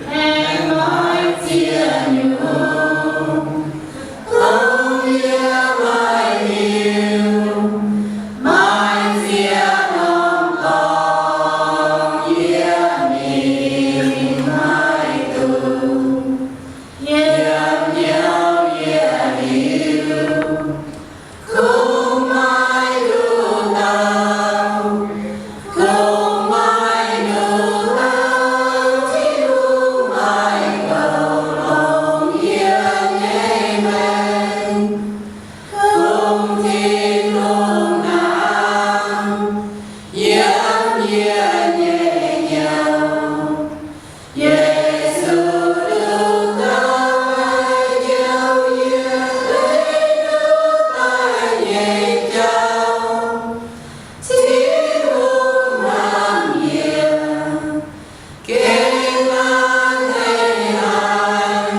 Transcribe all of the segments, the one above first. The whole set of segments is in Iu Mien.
Aengx maaih ziex nyungc, kungx yie maaih liuz, maaih ziex norm dorngx yie mingh maiv duqv. Yiem hnyouv yie liuz, kungx maaih nduqc dauh, kungx maaih nduqc dauh Tin-Hungh maaih kouv longc yie nyei maengc. Kungx Tin-Hungh hnamv yiem yie nyei hnyouv. Yesu duqv dauh nyei hnyouv yie leih nduqc daaih nyei jauv. Tin-Hungh hnamv yie, gengh naaiv hnangv haaix.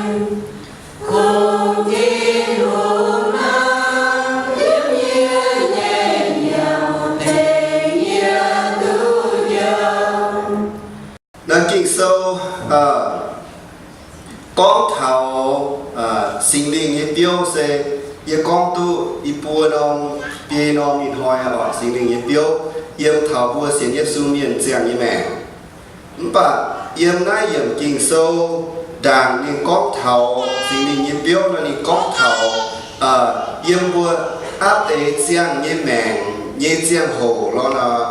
Kungx Tin-Hungh hnamv yiem yie nyei hnyouv tengx yie duqv njoux. Naaiv Ging-Sou gorngv taux Singx Lingh nyei biouv se yie gorngv duqv i buo norm, biei norm ih hnoi oc, Singx Lingh nyei biouv yiem taux mbuo sienx Yesu mienh ziangh nyei maengc. Mv baac yiem naaiv yiemc Ging-Sou ndaangc ninh gorngv taux Singx Lingh nyei biouv nor, ninh gorngv taux yiem mbuo apv eix ziangh nyei maengc nyei ziangh hoc lorqc nor,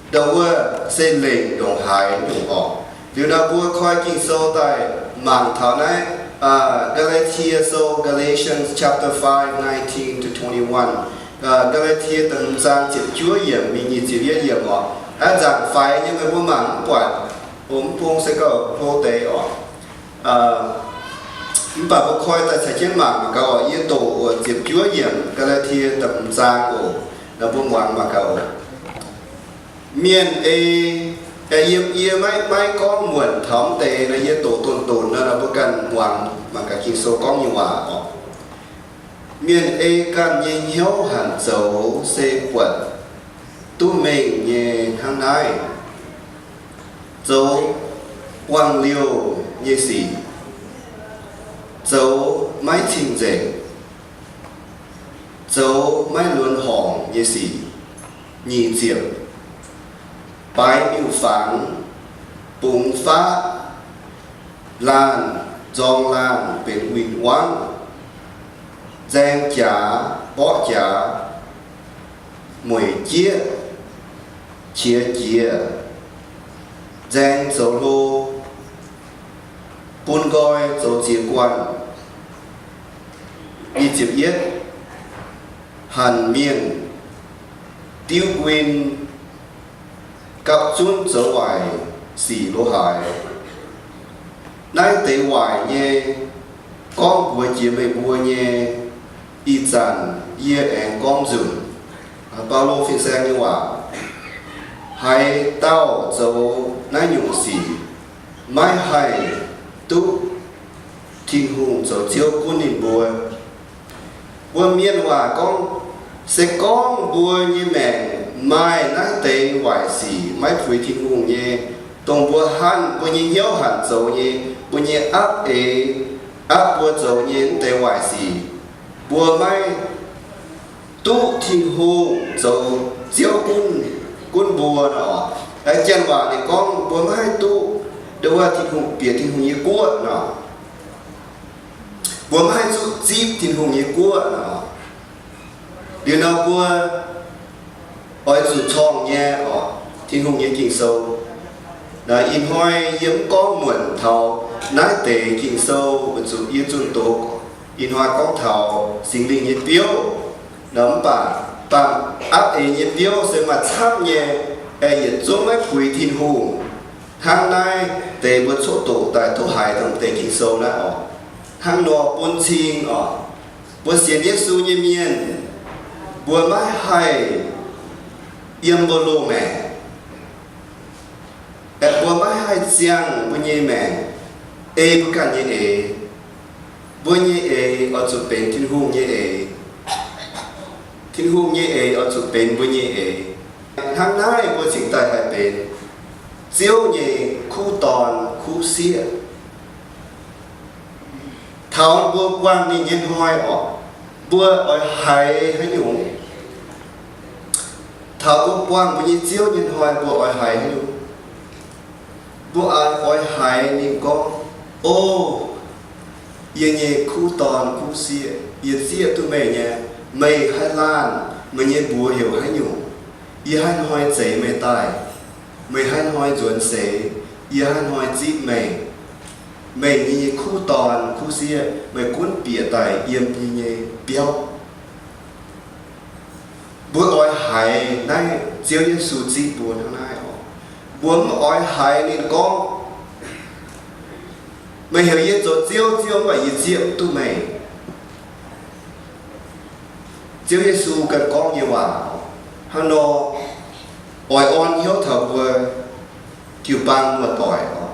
ndongc wuov se lengc ndongc haaix nyungc oc. Liuz nor mbuo koi Ging-Sou daaih mangc taux naaiv Gaa^laa^tie Sou, Galatians chapter five, nineteen to twenty-one. Gaa^laa^tie da'hmz zaang ziepc juov yiemc mingh nyic ziepc yietv yiemc oc. Aav nzaangc faix nyei, meih mbuo mangc mv buatc, o, mv bung se gauh hlo deix oc. Mv baac mbuo koi daaih caux jienv mangc mangc gaax oc. Yie doqc oc, ziepc juov yiemc Gaa^laa^tie da'hmz zaang oc. Naaiv mbuo muangx mangc gaax oc. Mienh ei, yiem yie maiv, maiv gorngv muonc taux mv deix nor, yie doqc donx-donx nor, mbuo ganh muangx mangc gaax Ging-Sou gorngv nyei waac oc. Mienh ei ganh nyei hnyouv hanc zoux se buatc duqv mengh nyei hnangv naaiv. Zoux guangc liouh nyei sic, zoux maiv cing-nzengc, zoux maiv luonx horngc nyei sic. Nyic ziepc, baaix miuc-fangx, bungx faqv, laanh nzorng laanh benx win-wangv, nzaeng jaax mborqv jaax, mueic jieqv, qiex jiez, nzaeng zoux hlo, bun nqoi zoux ziex guanh. Nyic ziepc yietv, hanc mienh, diuv nquin, gapv zunv zoux waaic sic lo haaix. Naaiv deix waaic nyei gorngv mbuox jiex meih mbuo nyei, ih zanc yie aengx gorngv nzunc. Baulo fin-saeng nyei waac. Haaix dauh zoux naaiv nyungc sic maiv haih duqv Tin-Hungh zoux Ziouv gunv ninh mbuo. Mbuo mienh waac gorngv, se gorngv mbuo nyei maengc maaih naaiv deix waaic sic maiv puix Tin-Hungh nyei, dongh mbuo hanc, mbuo nyei hnyouv hanc zoux nyei, mbuo nyei apv eix, apv mbuo zoux nyei mv deix waaic sic, mbuo maiv duqv Tin-Hungh zoux Ziouv gunv, gunv mbuo nor. Janx waac ninh gorngv mbuo maiv haih duqv, ndongc wuov Tin-Hungh, bieqc Tin-Hungh nyei guoqv nor. Mbuo maiv haih zuqv zipv Tin-Hungh nyei guoqv nor. Liuz nor mbuo oix zuqc corngh nyei oc, Tin-Hungh nyei Ging-Sou. Ih hnoi yie mv gorngv muonc taux naaiv deix Ging-Sou weic zuqc yie zunh doz ih hnoi gorngv taux Singx Lingh nyei biouv. Nor mv baac baamh apv eix nyei biouv se maaih camv nyei, aengx yietc zungv maiv puix Tin-Hungh. Hnangv naaiv deix mbuo coqv doqc daaih duqv haiz dongh deix Ging-Sou naaiv oc. Hnangv nor bun cing oc, mbuo sienx Yesu nyei mienh, mbuo maiv haih yiem mbuo loz-maengc, aengx mbuo maiv haih ziangh mbuo nyei maengc ei mbuo ganh nyei eix. Mbuo nyei eix oix zuqc benx Tin-Hungh nyei eix. Tin-Hungh nyei eix oix zuqc benx mbuo nyei eix. Hnangv naaiv mbuo cingx daaih haih benx. Ziouv nyei kuv dorn kuv sieqv. Taux mbuo buangh ninh nyei hnoi orqc, mbuo oix haiz haaix nyungc? Taux mbuo buangh mbuo nyei Ziouv nyei hnoi, mbuo oix haiz haaix nyungc? Mbuo oix haiz ninh gorngv, O, yie nyei kuv dorn kuv sieqv, yie zieqv duqv meih nyei. Meih haih laanh meih nyei mbuox heuc haaix nyungc? Yie haaix hnoi zeix meih daaih? Meih haaix hnoi nzuonx seix? Yie haaix hnoi zipv meih? Meih nyei kuv dorn kuv sieqv, meih gunv bieqc daaih yiem yie nyei biauv. Mbuo oix haiz naaiv Ziouv Yesu zipv mbuo hnangv naaiv oc. Mbuo mv oix haiz ninh gorngv, Meih heuc yie zoux Ziouv, Ziouv, mv baac yie zieqv duqv meih. Ziouv Yesu ganh gorngv nyei waac hnangv nor, oix orn hnyouv taux mbuo jiu-baang muoz-doic oc.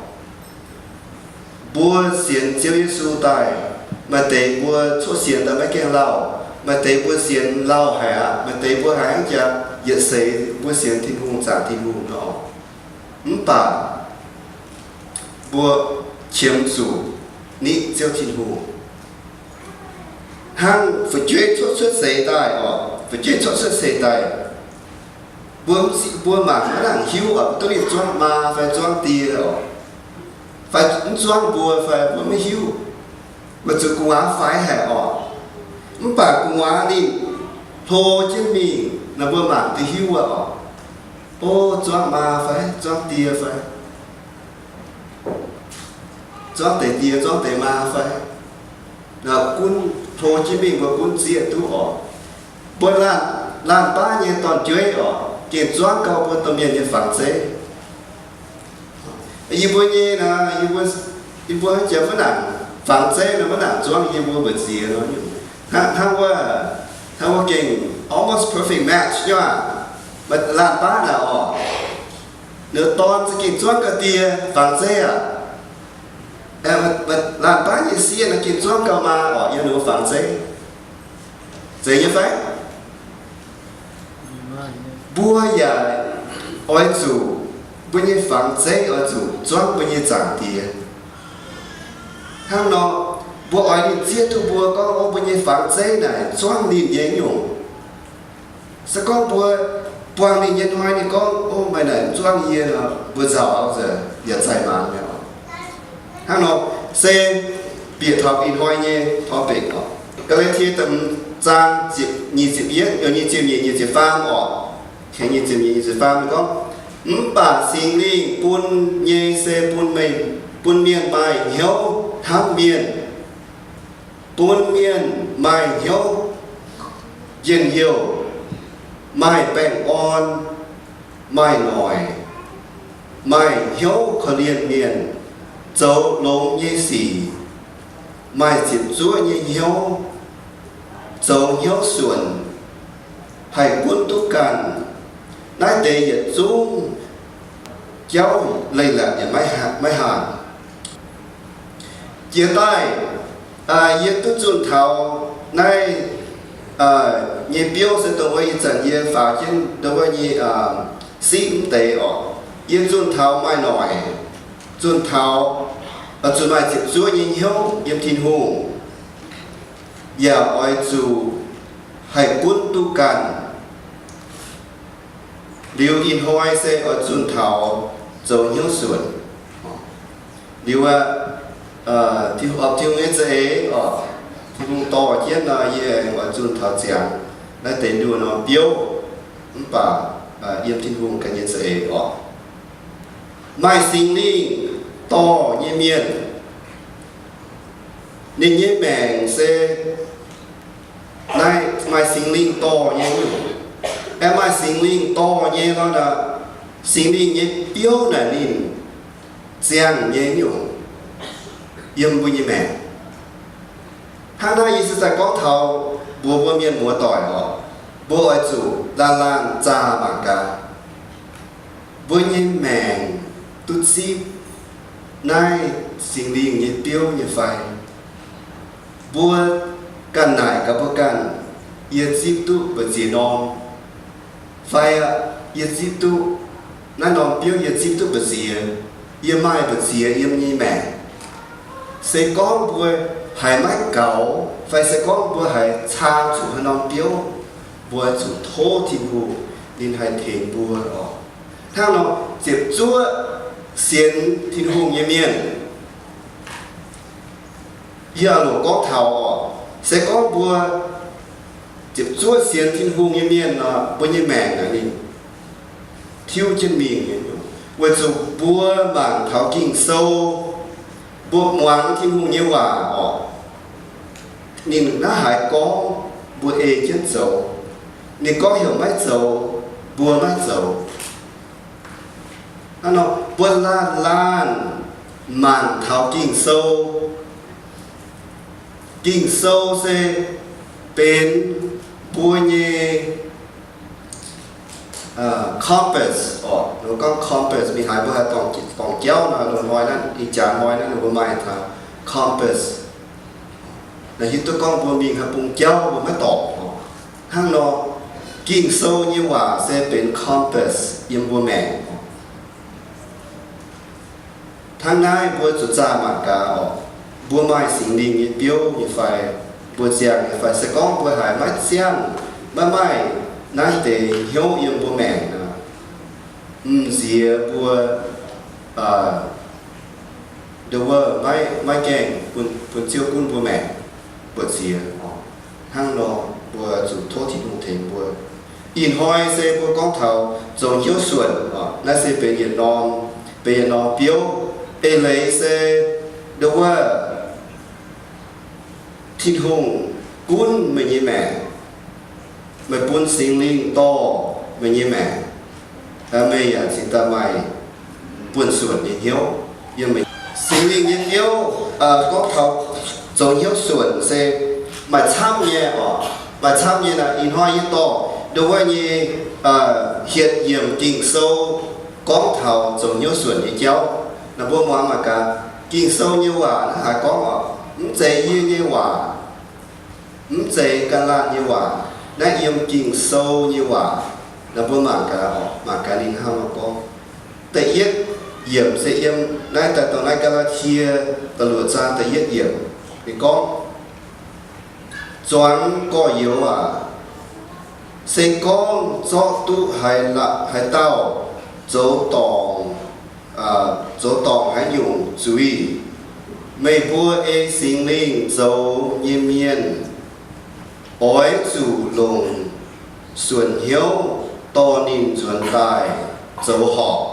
Mbuo sienx Ziouv Yesu daaih, maaih deix mbuo cuotv sienx daaih maiv gaengh lauh, maaih deix mbuo sienx lauh haic aqv, maaih deix mbuo haiz hnangv jaax yietc seix mbuo sienx Tin-Hungh, zaangc Tin-Hungh nor. Mv baac mbuo qiemx zuqc nitv Ziouv Tin-Hungh. Hnangv fu'jueiv cuotv cuotv seix daaih oc, fu'jueiv cuotv cuotv seix daaih, mbuo, mbuo mangc maiv nangc hiuv oc, mbuo duqv ninh zuangv maa fai zuangv die oc, fai mv zuangv mbuo fai mbuo maiv hiuv. Weic zuqc gu'nguaaz faix haic oc. Mv baac gu'nguaaz ninh hlo jienv mingh nor, mbuo mangc duqv hiuv aqv oc. O, zuangv maa fai zuangv die fai, zuangv deix die zuangv deix maa fai, gunv hlo jienv mingh mbuo gunv zieqv duqv oc. Mbuo laanh, laanh baav nyei dorn-jueiv oc, gengh zuangv gau mbuo domh mienh nyei fangx zeiv. Yie mbuo nyei naaic, yie mbuo, yie mbuo hnangv jiex maiv nangc fangx zeiv nor, maiv nangc zuangv yie mbuo mbu'ziex nor. Hnangv, hnangv wuov, hnangv wuov gengh almost perfect match nyei aqv. Laanh baav naaic oc, ninh dorn za'gengh zuangv gau die fangx zeiv aqv. Laanh baav nyei sieqv naaic gengh zuangv gau maa oc yiem ninh mbuo fangx zeiv. Zeiz nyei fai? Mbuo yaac oix zuqc, mbuo nyei fangx zeiv oix zuqc zuangv mbuo nyei Zaangc Diex. Hnangv nor, mbuo oix ninh zieqv duqv mbuo gorngv, o, mbuo nyei fangx zeiv naaic zuangv ninh nyei nyungc. Se gorngv mbuo buangh ninh nyei hnoi ninh gorngv, o, meih naaic mv zuangv yie nor, mbuo nzauh nzengc, yaac zaih maanc mi'aqv. Hnangv nor, se bieqc taux ih hnoi nyei topic oc. Gaa^laa^tie da'hmz zaang nyic ziepc yietv, nyic ziepc nyeic, nyic ziepc faam oc. Nyic ziepc nyeic, nyic ziepc faam gorngv, Mv baac Singx Lingh bun nyei se bun meih, bun mienh maaih hnyouv hnamv mienh, bun mienh maaih hnyouv njien-youh, maaih baengh orn, maaih noic, maaih hnyouv korv-lienh mienh, zoux longx nyei sic, maaih ziepc zuoqv nyei hnyouv, zoux hnyouv suonc, haih gunv duqv ganh. Naaiv deix yietc zungv jauv leiz-latc yaac maiv haanc. Jiex daaih, yie duqv zunh taux naaiv nyei biouv se dongh wuov ih zanc yie faaux jienv dongh wuov nyei siqv mv deix oc. Yie zunh taux maaih noic, zunh taux, zunh maaih ziepc zuoqv nyei hnyouv yiem Tin-Hungh, yaac oix zuqc haih gunv duqv ganh. Liuz ih hnoi se oix zunh taux zoux hnyouv suonc. Liuz aqv, Tin-Hungh nyei za'eix oc, Tin-Hungh dorh jienv nor, yie oix zunh taux ziangx naaiv deix nduoh norm biouv, mv baac yiem Tin-Hungh ganh nyei za'eix oc. Maaih Singx Lingh dorh nyei mienh, ninh nyei maengc se naaiv maaih Singx Lingh dorh nyei nyungc. Aengx maaih Singx Lingh dorh nyei nor, Singx Lingh nyei biouv naaic ninh ziangh nyei nyungc yiem mbuo nyei maengc. Hnangv naaiv yie se daaih gorngv taux mbuox mbuo mienh muoz-doic oc, mbuo oix zuqc laanh laanh zaah mangc gaax, mbuo nyei maengc duqv zipv naaiv Singx Lingh nyei biouv nyei fai? Mbuo ganh naaic gaax mbuo ganh, yie zipv duqv mbu'ziex norm fai? Yie zipv duqv Naaiv norm biouv yie zipv duqv mbu'ziex, yie maaih mbu'ziex yiem nyei maengc. Se gorngv mbuo haiz maiv gaux, fai se gorngv mbuo haiz caa zuqc haaix norm biouv, mbuo zuqc tov Tin-Hungh ninh haih tengx mbuo oc. Hnangv nor, ziepc zuoqv sienx Tin-Hungh nyei mienh, yie loc gorngv taux oc, se gorngv mbuo ziepc zuoqv sienx Tin-Hungh nyei mienh nor, mbuo nyei maengc naaic ninh tiuv jienv mingh nyei, weic zuqc mbuo mangc taux Ging-Sou, mbuo muangx Tin-Hungh nyei waac oc, ninh naaiv haaix gorngv, mbuo ei jienv zoux. Ninh gorngv heuc maiv zoux, mbuo maiv zoux. Hnangv nor, mbuo laanh laanh mangc taux Ging-Sou. Ging-Sou se benx mbuo nyei compass oc. Gorngv compass, mingh haaix mbuo haih dorngc jauv nor, loz-hnoi naaiv, ih jaax hnoi naaiv mbuo maaih taux compass. Naaiv hiuv duqv gorngv mbuo mingh haaix bung jauv mbuo maiv dorngc oc. Hnangv nor, Ging-Sou nyei waac se benx compass yiem mbuo maengc oc. Hnangv naaiv mbuo zuqc zaah mangc gaax oc, mbuo maaih Singx Lingh nyei biouv nyei fai, mbuo ziangh nyei fai. Se gorngv mbuo haiz maiv ziangh, maiv maaih naaiv deix hnyouv yiem mbuo maengc nor, m'nziex mbuo, nduov, maiv gaengh bun Ziouv gunv mbuo maengc, mbu'ziex oc. Hnangv nor, mbuo zuqc tov Tin-Hungh tengx mbuo. Ih hnoi se mbuo gorngv taux zoux hnyouv suonc oc. Naaiv se benx yietc norm, benx yietc norm biouv. Eix leiz se nduov, Tin-Hungh gunv meih nyei maengc, meih bun Singx Lingh dorh meih nyei maengc, meih yaac cingx daaih maaih buonv-suonc nyei hnyouv. Singx Lingh nyei hnyouv, gorngv taux zoux hnyouv suonc se maaih camv nyei oc. Maaih camv nyei naaic, ih hnoi yie dorh nduov nyei hietc yiemc Ging-Sou gorngv taux zoux hnyouv suonc nyei jauv. Naaiv mbuo muangx mangc gaax, Ging-Sou nyei waac naaiv haaix gorngv oc, mv zeiz yie nyei waac, mv zeiz ganh laanh nyei waac, naaiv yiem Ging-Sou nyei waac. Naaiv mbuo mangc gaax oc, mangc gaax ninh hnangv nor gorngv. Da'yietv yiemc se yiem naaiv daaih dongh naaiv Gaa^laa^tie da'luoqc zaang da'yietv yiemc. Ninh gorngv, Zuangx gorx-youz aac, se gorngv zorqv duqv haaix dauh zoux dorngc, zoux dorngc haaix nyungc zuiz, meih mbuo ei Singx Lingh zoux nyei mienh oix zuqc longc suonc hnyouv dorh ninh nzuonx daaih zoux horpc.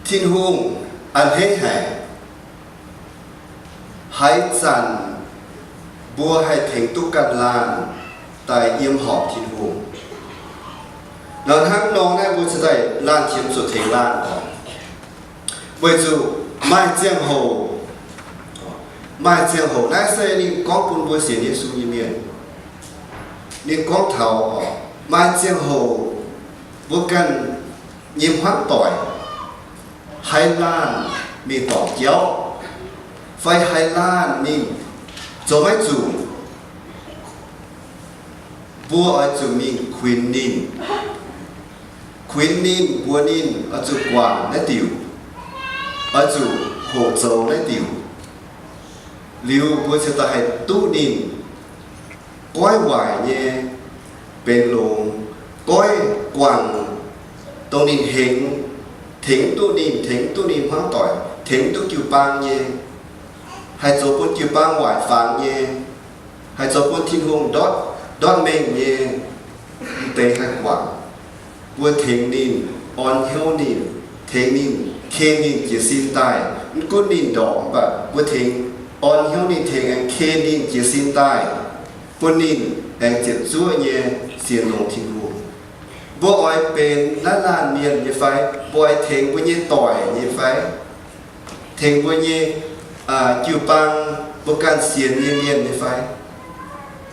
Tin-Hungh a'hneiv haic. Haaix zanc mbuo haih tengx duqv ganh laanh daaih yiem horpc Tin-Hungh? Nor hnangv nor naaiv mbuo cingx daaih laanh qiemx zuqc tengx laanh oc. Weic zuqc maaih ziangh hoc, maaih ziangh hoc, naaiv se ninh gorngv bun mbuo sienx Yesu nyei mienh. Ninh gorngv taux oc, maaih ziangh hoc mbuo ganh nyei hmuangv doic, haaix laanh mingh dorngc jauv, fai haaix laanh mingh zoux maiv zuqc, mbuo oix zuqc mingh kuinx ninh. Kuinx ninh, mbuox ninh oix zuqc guangc naaiv diuc, oix zuqc hoqc zoux naaiv diuc. Liuz mbuo cingx daaih haih duqv ninh goiv waaic nyei benx longx, goiv guangc, dongh ninh hengx, tengx duqv ninh, tengx duqv ninh hmuangv doic, tengx duqv jiu-baang nyei, haih zoux bun jiu-baang waaic fangx nyei, haih zoux bun Tin-Hungh ndortv, ndortv mengh nyei, mv deix haih guangc. Mbuo tengx ninh, orn hnyouv ninh, tengx ninh, ken ninh jiez sin daaih. Mv gunv ninh ndorpc mv baac mbuo tengx orn hnyouv ninh, tengx aengx ken ninh jiez sin daaih, bun ninh aengx ziepc zuoqv nyei sienx longx Tin-Hungh. Mbuo oix benx naaiv laanh mienh nyei fai? Mbuo oix tengx mbuo nyei doic nyei fai? Tengx mbuo nyei jiu-baang, mbuo ganh sienx nyei mienh nyei fai?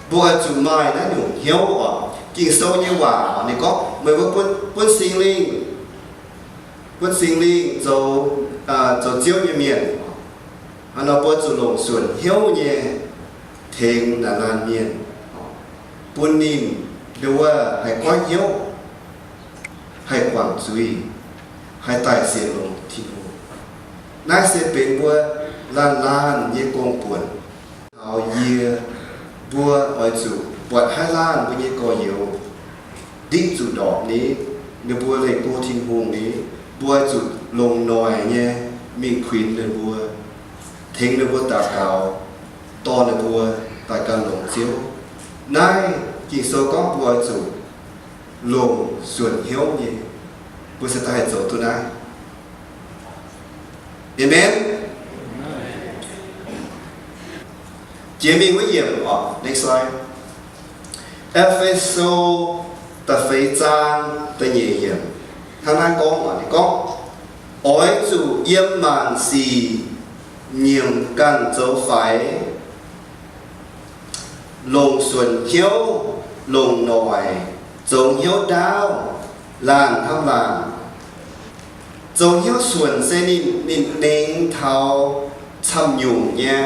Mbuo oix zuqc maaih naaiv nyungc hnyouv oc. Ging-Sou nyei waac ninh gorngv meih mbuo bun Singx Lingh, bun Singx Lingh zoux, zoux Ziouv nyei mienh. Hnangv nor mbuo zuqc longc suonc hnyouv nyei tengx naaiv laanh mienh, bun ninh nduov haih goiv hnyouv, haih guangc zuiz. haih daaih sienx longx Tin-Hungh. Naaiv se benx mbuo laanh laanh nyei gong-buonc. Taux yie mbuo oix zuqc buatc haaix laanh mbuo nyei gorx-youz ndingv zuqc ndorpc ni, ninh mbuo leih go Tin-Hungh ni, mbuo oix zuqc longc noic nyei mingh kuinx ninh mbuo, tengx ninh mbuo daux gaux, dorh ninh mbuo daaih gan longx Ziouv. Naaiv Ging-Sou gorngv mbuo oix zuqc longc suonc hnyouv nyei, mbuo se daaih haih zoux duqv naaiv. Amen. Jiex mingh wuov yiemc oc, next slide. E^fe^so da'feix zaang da'nyeic yiemc, hnangv naaiv gorngv, ninh gorngv, oix zuqc yiem maanc sic nyiemc ganh zoux faix, longc suonc hnyouv, longc noic, zoux hnyouv ndaauv, laanh hnamv laanh. Zoux hnyouv suonc se ninh, ninh nengx taux camv-nyungc nyei,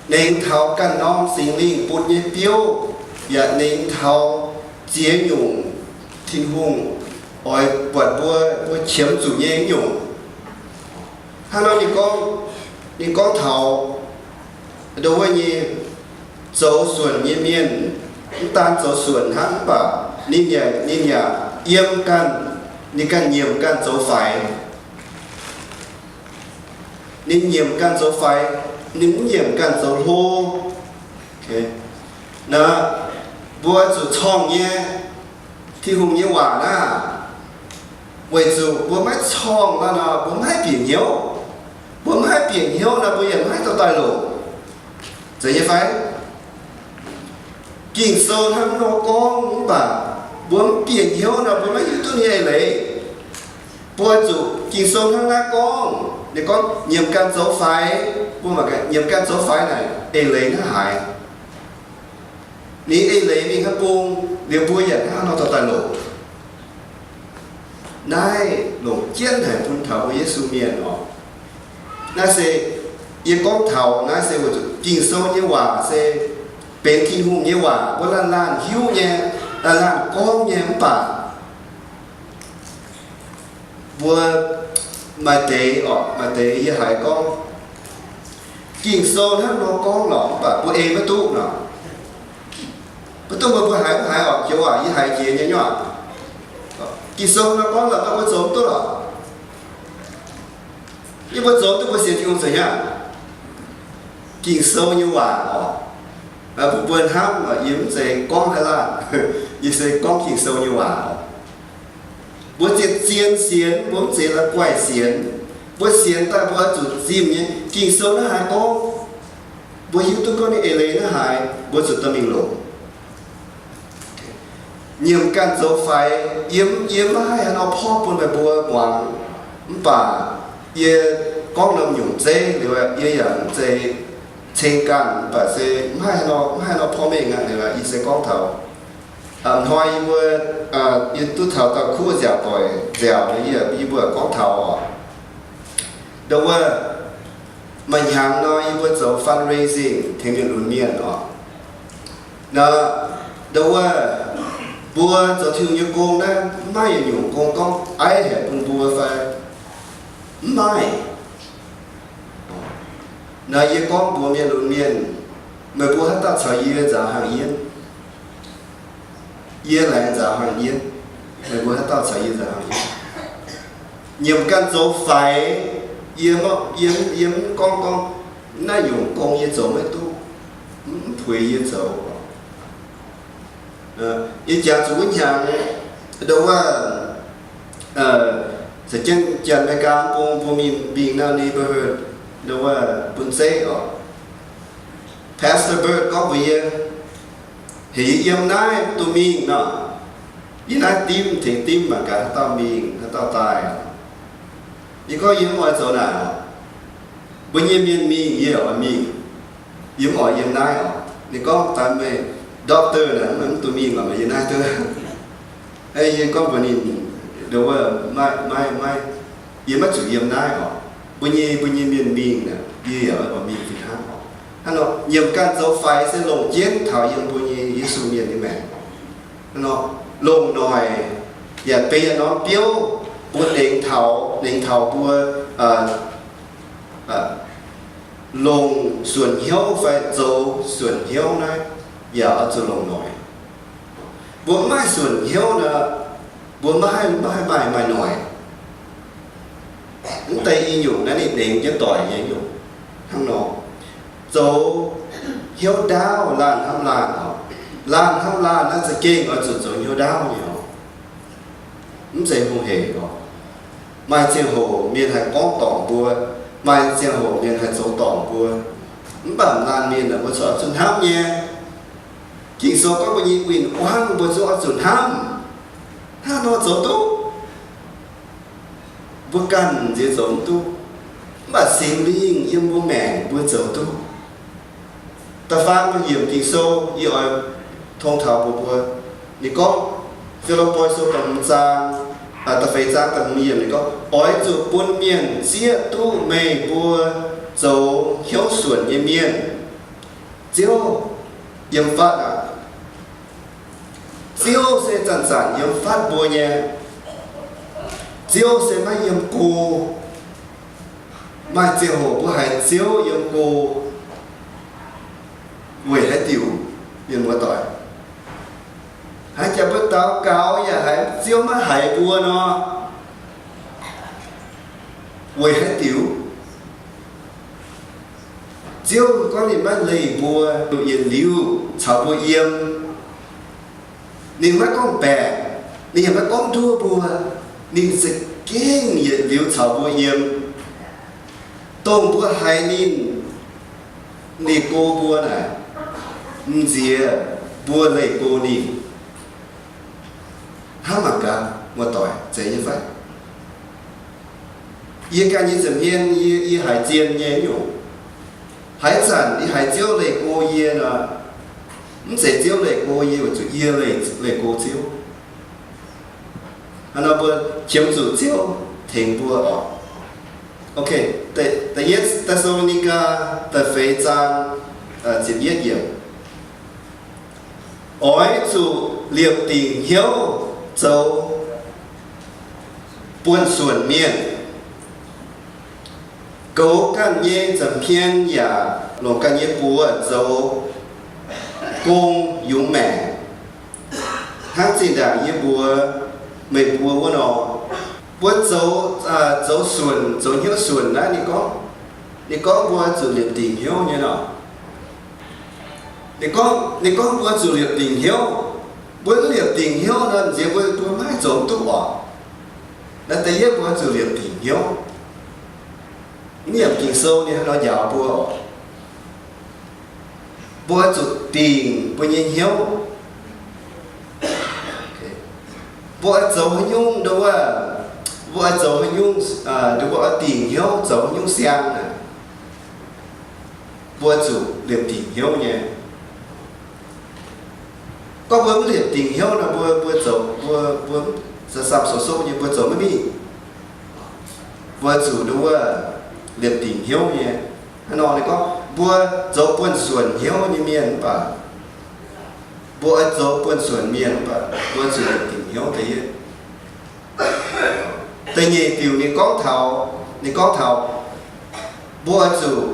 nengx taux ganh norm Singx Lingh bun nyei biouv, yaac nengx taux ziex nyungc Tin-Hungh oix buatc mbuo, mbuo qiemx zuqc nyei nyungc. Hnangv nor ninh gorngv, ninh gorngv taux ndo wuov nyei zoux suonc nyei mienh, mv daan zoux suonc hnangv, mv baac ninh yaac, ninh yaac yiem ganh, ninh ganh nyiemc ganh zoux faix. Ninh nyiemc ganh zoux faix, ninh mv nyiemc ganh zoux hlo. Naaiv, mbuo zuqc corngh nyei Tin-Hungh nyei waac naaiv, weic zuqc mbuo maiv corngh nor, mbuo maiv bieqc hnyouv. Mbuo maiv bieqc hnyouv nor, mbuo yaac maiv dorh daaih longc. Zeiz nyei fai? Ging-Sou hnangv nor gorngv mv baac mbuo mv bieqc hnyouv nor, mbuo maiv hiuv duqv ninh nyei eix leiz. Mbuo zuqc Ging-Sou hnangv naaiv gorngv, ninh gorngv nyiemc ganh zoux faix, mbuo mangc gaax nyiemc ganh zoux faix naaic eix leiz hnangv haaix. Ninh eix leiz mingh hnangv bung, liuz mbuo yaac hnangv nor dorh daaih longc. Naaiv longc jienv haic bun taux mbuo Yesu mienh oc. Naaiv se yie gorngv taux naaiv se weic zuqc Ging-Sou nyei waac se benx Tin-Hungh nyei waac, mbuo laanh laanh hiuv nyei, laanh laanh gorngv nyei, mv baac mbuo maaih deix oc, maaih deix yie haiz gorngv, Ging-Sou hnangv nor gorngv lorqc, mv baac mbuo ei maiv duqv nor. Maiv duqv mbuo, mbuo haiz mv haiz oc, joux waac yie haiz jiex nyei nyuav. Ging-Sou nor gorngv lorqc, mv baac mbuo zoux mv duqv lorqc. Yie mbuo zoux duqv mbuo sienx Tin-Hungh zoux nyei. Ging-Sou nyei waac oc. Mbuo, mbuo hnamv, yie mv zeiz gorngv haaix laanh, yie se gorngv Ging-Sou nyei waac oc. Mbuo zien-zien sienx, mbuo mv zeiz la'guaih sienx. Mbuo sienx daaih mbuo oix zuqc zimh nyei Ging-Sou naaiv haaix gorngv, mbuo hiuv duqv gorngv ninh eix leiz naaiv haaix, mbuo zuqc dorh mingh longc. Nyiemc ganh zoux faix, yie, yie maiv haih haaix nor porv bun meih mbuo muangx, mv baac yie gorngv norm nyungc zeiv liuz, yie yaac mv zeiz ceng ganh, mv baac se maiv haih nor, maiv haih nor porv mengh aqv. Liuz yie se gorngv taux hnoi yie mbuo, yie duqv taux dauh kuv nziaauc doic nziaauc, yie, yie mbuo gorngv taux oc, ndo wuov, maaih hnyangx nor yie mbuo zoux fundraising tengx mienh lunx mienh oc. Nor, ndo wuov, mbuo zoux Tin-Hungh nyei gong naaiv maiv maaih yietc nyungc gong gorngv aiv haic bun mbuo fai? Mv maaih. Nor yie gorngv mbuox mienh lunx mienh, meih mbuo haaix dauh caux yie nzaaux hangh yienv? Yie laengz nzaaux hangh yienv. Meih mbuo haaix dauh caux yie nzaaux hangh yienv? Nyiemc ganh zoux faix. Yie, yie, yie mv gorngv gorngv naaiv nyungc gong yie zoux maiv duqv, mv puix yie zoux. Yie jangx zuqc wuov hnyangx, ndo wuov, za'jienv Janx-Meigaa bung mbuo mingh mbing naaiv neighborhood, ndo wuov, bun zeiv oc. Pastor Bert gorngv mbuox yie, heuc yie yiem naaiv mv dungx mingh nor. Yie naaiv dimv tengx dimv mangc gaax haaix dauh mingh, haaix dauh daaih. Yie gorngv yie mv oix zoux naaic oc. Mbuo nyei mienh mingh yie yaac oix mingh. Yie mv oix yiem naaiv oc. Ninh gorngv daaih meih doctor naaic, mv dungx mingh oc, meih yiem naaiv duqv. Yie gorngv mbuox ninh, ndo wuov, maiv, maiv, maiv, yie maiv zuqc yiem naaiv oc. Mbuo nyei, mbuo nyei mienh mingh naaic, yie yaac oix mingh fih hnangv oc. Hnangv nor, nyiemc ganh zoux faix se longc jienv taux yiem mbuo nyei Yesu mienh nyei maengc. Hnangv nor, longc noic yaac benx yietc norm biouv. Mbuo dengx taux, dengx taux mbuo longc suonc hnyouv fai zoux suonc hnyouv naaiv yaac oix zuqc longc noic. Mbuo mv maaih suonc hnyouv nor, mbuo maiv haih, maiv haih maaih, maaih noic. Mv deix i nyungc naaiv ninh dengx jienv doic nyei nyungc. Hnangv nor, zoux hnyouv ndaauv laanh hnamv laanh oc. Laanh hnamv laanh naaiv za'gengh oix zuqc zoux hnyouv ndaauv nyei oc. Mv zeiz hungh heic oc. Maaih ziangh hoc mienh haih gorngv dorngc mbuo, maaih ziangh hoc mienh haih zoux dorngc mbuo. Mv baac laanh mienh mbuo corc oix zuqc hnamv nyei. Ging-Sou gorngv mbuo nyei win-wangv mbuo zungv oix zuqc hnamv. Hnangv nor zoux duqv. Mbuo ganh nziex zoux mv duqv, mv baac Singx Lingh yiem mbuo maengc mbuo zoux duqv. Da'faam yiemc Ging-Sou yie oix tong taux mbuox mbuo, ninh gorngv, Fi^lipv^poi Sou da'hmz zaang, da'feix zaang da'hmz yiemc ninh gorngv, Oix zuqc bun mienh zieqv duqv meih mbuo zoux hnyouv suonc nyei mienh. Ziouv yiem fatv aqv. Ziouv se zanc-zanc yiem fatv mbuo nyei. Ziouv se maiv yiem go. Maaih ziangh hoc mbuo haiz Ziouv yiem go weic haaix diuc, mienh muoz-doic? Haaix jaax mbuo daux gaux yaac haiz Ziouv maiv haiz mbuo nor, weic haaix diuc? Ziouv gorngv ninh maiv leih mbuo, yietc liuz caux mbuo yiem. Ninh maiv gorngv baeqc, ninh yaac maiv gorngv nduov mbuo. Ninh za'gengh yietc liuz caux mbuo yiem. Dongh mbuo haiz ninh leih go mbuo naaic, m'nziex mbuo leih go ninh. Hnangv mangc gaax, muoz-doic, zeiz nyei fai? Yie ganh nyei nza'hmien yie, yie haiz zien nyei nyungc. Haaix zanc yie haiz Ziouv leih go yie nor, mv zeiz Ziouv leih go yie, weic zuqc yie leih, leih go Ziouv. Hnangv nor mbuo qiemx zuqc Ziouv tengx mbuo oc. Da'yietv Teh^saa^lo^ni^gaa da'feix zaang ziepc yietv yiemc, Oix zuqc liepc dingc hnyouv zoux buonv-suonc mienh. Goux ganh nyei nza'hmien yaac longc ganh nyei buoz zoux gong yungz maengc, hnangv zinh ndaangc yie mbuox meih mbuo wuov nor. Mbuo zoux, zoux suonc, zoux hnyouv suonc naaiv ninh gorngv, ninh gorngv mbuo zuqc liepc dingc hnyouv nyei nor. Ninh gorngv, ninh gorngv mbuo zuqc liepc dingc hnyouv. Mbuo mv liepc dingc hnyouv nor, nziex mbuo, mbuo maiv haih zoux duqv oc. Naaiv da'yietv mbuo zuqc liepc dingc hnyouv. Mv yiemc Ging-Sou ninh hnangv nor njaaux mbuo oc. Mbuo zuqc dingc mbuo nyei hnyouv. Mbuo oix zoux haaix nyungc nduov, mbuo oix zoux haaix nyungc, nduov mbuo oix dingc hnyouv zoux haaix nyungc siang naaic, mbuo zuqc liepc dingc hnyouv nyei. Gorngv mbuo mv liepc dingc hnyouv nor, mbuo, mbuo zoux, mbuo, mbuo sa samh soux soqv nyei, mbuo zoux maiv mingh. Mbuo zuqc nduov liepc dingc hnyouv nyei. Hnangv nor ninh gorngv mbuo zoux buonv-suonc hnyouv nyei mienh mv baac mbuo oix zoux buonv-suonc mienh mv baac mbuo zuqc liepc dingc hnyouv da'yietv. Da'nyeic diuc ninh gorngv taux, ninh gorngv taux mbuo oix zuqc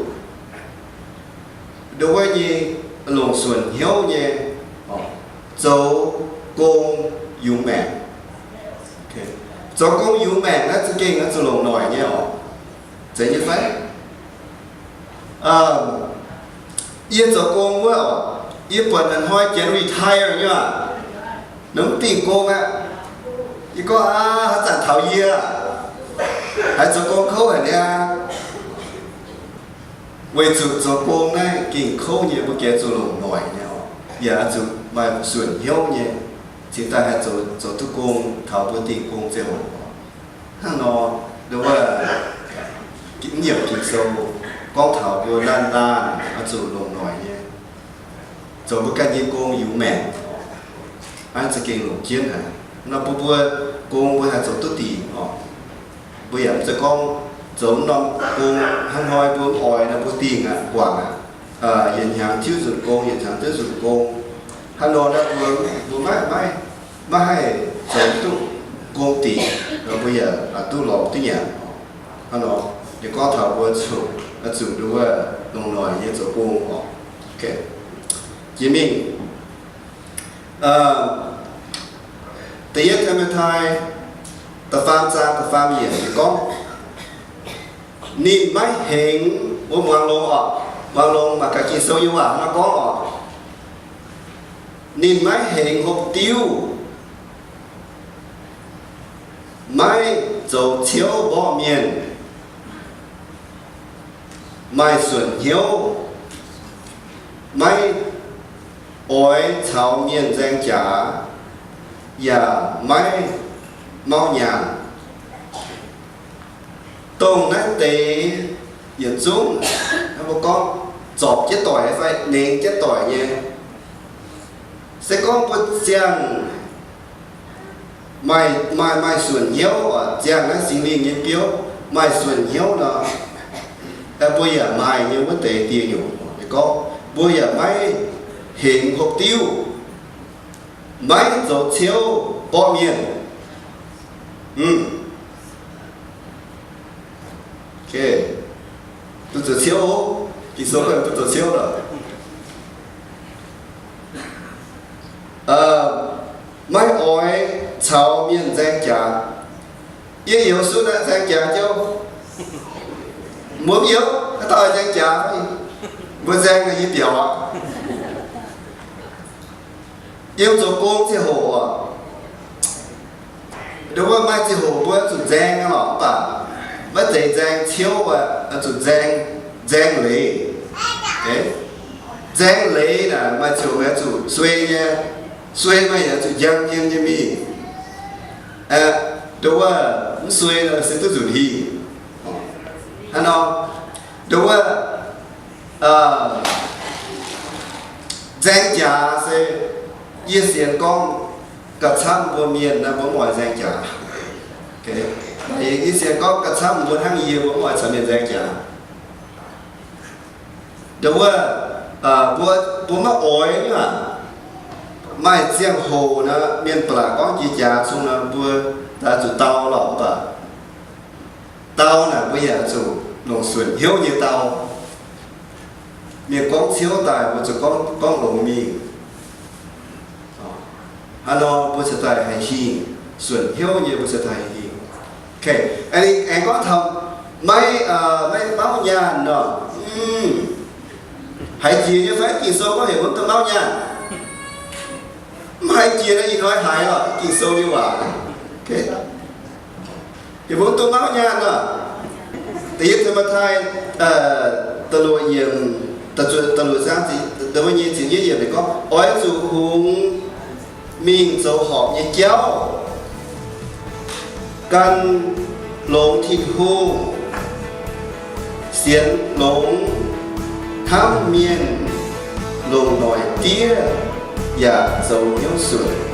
nduov wuov nyei longc suonc hnyouv nyei zoux gong yungz maengc. Zoux gong yungz maengc naaiv za'gengh oix zuqc longc noic nyei oc. Zeiz nyei fai? Yie zoux gong wuov, yie buatc hnoi-hnoi janx retire nyei aqv, ninh mv dingh gong aqv. Yie gorngv, Aav, haaix zanc taux yie haiz zoux gong kouv haic niaa? Weic zuqc zoux gong naaiv gengh kouv nyei, mbuo gengh zuqc longc noic nyei oc. Yaac zuqc maaih suonc hnyouv nyei, cingx daaih haih zoux, zoux duqv gong taux mbuo dingh gong ziangh hoc. Hnangv nor, nduov wuov, mv yiemc Ging-Sou gorngv taux mbuo laanh laanh oix zuqc longc noic nyei, zoux mbuo ganh nyei gong yungz maengc. Naaiv za'gengh longc jienv haic. Nor mbuo, mbuo gong mbuo haih zoux duqv dingc oc. Mbuo yaac mv zeiz gorngv zoux norm gong hnangv hnoi mbuo mv oix nor mbuo dingh aqv, guangc aqv. Yietc hnyangx tiuv nzunc gong, yietc hnyangx tiuv nzunc gong. Hnangv nor naaiv mbuo, mbuo maiv, maiv, maiv haih zoux duqv gong dingc. Mbuo yaac duqv lorz duqv nyanc. Hnangv nor, yie gorngv taux mbuo zuqc, zuqc nduov longc noic nyei zoux gong oc. Jiex mingh, da'yietv Ti^mo^tai da'faam zaang da'faam yiemc gorngv, ninh maiv hengx, mbuo muangx longx oc, muangx longx mangc gaax Ging-Sou nyei waac hnangv nor gorngv oc. Ninh maiv hengx hopv diuv, maiv zoux ciouv mborqv mienh, maaih suonc hnyouv, maiv oix caux mienh nzaeng jaax, yaac maiv mauv nyaanh. Dongh naaiv deix yietc zungv, mbuo gorngv zorpc jienv doic fai nengx jienv doic nyei, se gorngv mbuo ziangh maaih, maaih, maaih suonc hnyouv, ziangh naaiv Singx Lingh nyei biouv maaih suonc hnyouv nor, mbuo yaac maaih nyei wuov deix dieh nyungc. Gorngv mbuo yaac maiv hengx hopv diuv, maiv zoux ciouv mborqv mienh. Duqv zoux ciouv, Ging-Sou duqv zoux ciouv lorqc. Maiv oix caux mienh nzaeng jaax. Yie youz sutv naaiv nzaeng jaax jouv. Mbuo mv youz, haaix dauh oix nzaeng jaax? Mbuo nzaeng yie biaux aqv. Yiem zoux gong ziangh hoc oc, nduov maaih ziangh hoc mbuo zuqc nzaeng lorqc, mv baac maiv zeiz nzaeng ciouv, zuqc nzaeng, nzaeng leiz. Nzaeng leiz naaic maaih ziangh hoc zuqc suei nyei, suei maaih yaac zuqc njang nyei nyei mingh. Nduov mv suei nor se duqv nzunc hingh. Hnangv nor, nduov nzaeng jaax se yie sienx gorngv gauh camv mbuo mienh naaiv mbuo mv oix nzaeng jaax. Yie sienx gorngv gauh camv mbuo hnangv yie mbuo mv oix caux mienh nzaeng jaax. Nduov, mbuo, mbuo maiv oix nyei aac. Maaih ziangh hoc nor mienh ba'laqc gorngv jiex jaax zungv nor mbuo daaih zuqc dau lorqc, mv baac dau naaic mbuo yaac zuqc longc suonc hnyouv nyei dau. Mienh gorngv ciouv daaih mbuo zuqc gorngv, gorngv longx mingh. Hnangv nor mbuo cingx daaih haih hingh, suonc hnyouv nyei mbuo cingx daaih haih hingh. Aengx gorngv taux maiv, maiv mauv nyaanh nor, haiz jiex nyei fai? Ging-Sou gorngv heuc mbuo mv dungx mauv nyaanh. Mv haiz jiex nor ih hnoi haiz oc, Ging-Sou nyei waac. Heuc mbuo mv dungx mauv nyaanh oc. Da'yietv Ti^mo^tai da'luoqc yiemc, da'luoqc zaang, da'luoqc nyei ziepc yietv yiemc ninh gorngv, oix zuqc hungx mingh zoux horpc nyei jauv, gan longx Tin-Hungh, sienx longx hnamv mienh, longc noic diev yaac zoux hnyouv suonc.